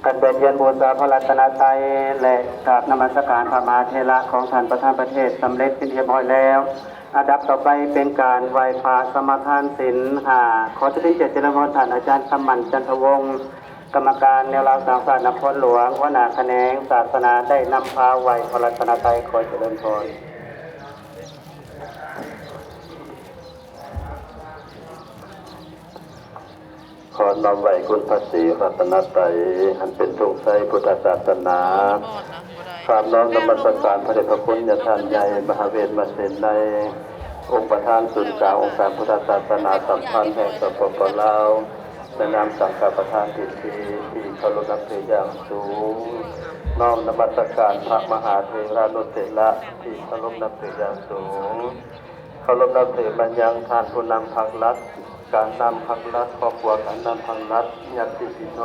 ການແປພຽນບູຊາພະລັດຕະນະໄຕ ແລະ ກາບນະມັດສະການພະມະຫາເຖລະຂອງທ່ານປະທານປະເທດສຳເລັດເປັນທີ່ຮຽບຮ້ອຍແລ້ວ. ອັນດັບຕໍ່ໄປເປັນການໄຫວ້ພະສະມາທານສິນຫ້າ. ຂໍສະເປັນກຽດຈະເລີນພອນທ່ານອາຈານຄຳໝັ້ນ ຈັນທະວົງ, ກຳມະການແນວລາວສ້າງຊາດນະຄອນຫຼວງ, ຫົວໜ້າຂະແໜງສາສະໜາ ໄດ້ນຳພາໄຫວ້ພະລັດຕະນະໄຕ. ຂໍຈະເລີນພອນ. ຂໍນ້ອມໄຫວ້ຄຸນພະສີລັດຕະນະໄຕ ອັນເປັນທຸງໄຊພຸດທະສາສະໜາ. ກາບນ້ອມນະມັດສະການພະເດດພະຄຸນຍາທ່ານໃຫຍ່ມະຫາເວດມະເສນໄນ ອົງປະທານສູນກາງອົງການພຸດທະສາສະໜາສຳພັນແຫ່ງ ສປປ ລາວ ໃນນາມສັງຄະປະທານພິທີທີ່ເຄົາລົບນັບຖືຢ່າງສູງ. ນ້ອມນະມັດສະການພະມະຫາເຖລານຸເຖລະທີ່ເຄົາລົບນັບຖືຢ່າງສູງ. ເຄົາລົບນັບຖືມາຍັງທ່ານຜູ້ນຳພັກລັດ, ການນຳພັກລັດ, ຄອບຄົວການນຳພັກລັດ, ຍາດຕິພີ່ນ້ອງ